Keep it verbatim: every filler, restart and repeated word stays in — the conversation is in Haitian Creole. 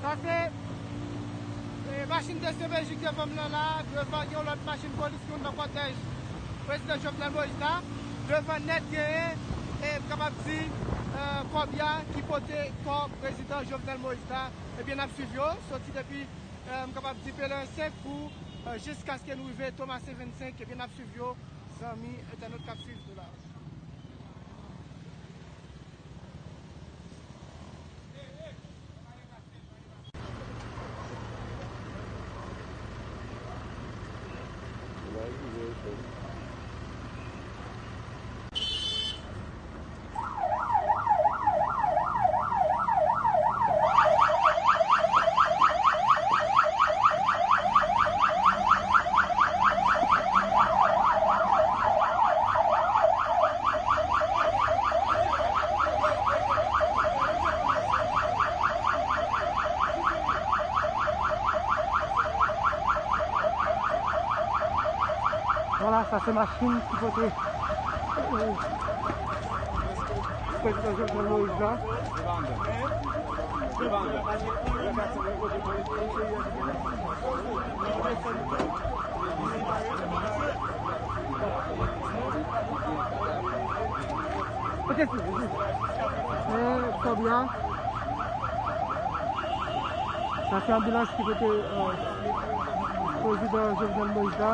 Sa se, e, machin D C P J devan m nan la, devan gen yon lòt machin polis ki nan kòtèj prezidan Jovenel Moïse la, devan nèt genyen, e, m kapab di, e, kòbya ki pote kò prezidan Jovenel Moïse la. Ebyen, n ap swiv yo, soti depi, e, m kapab di Pelerin senk pou, e, jiskaske nou rive Tomasen vennsenk, ebyen, n ap swiv yo, zanmi entènot k ap swiv nou la. Vwala, sa se machin ki pote, e, prezidan Jovenel Moïse la. Ok, si, si. E, kòbya. Sa se anbilans ki pote, e, prezidan Jovenel Moïse la.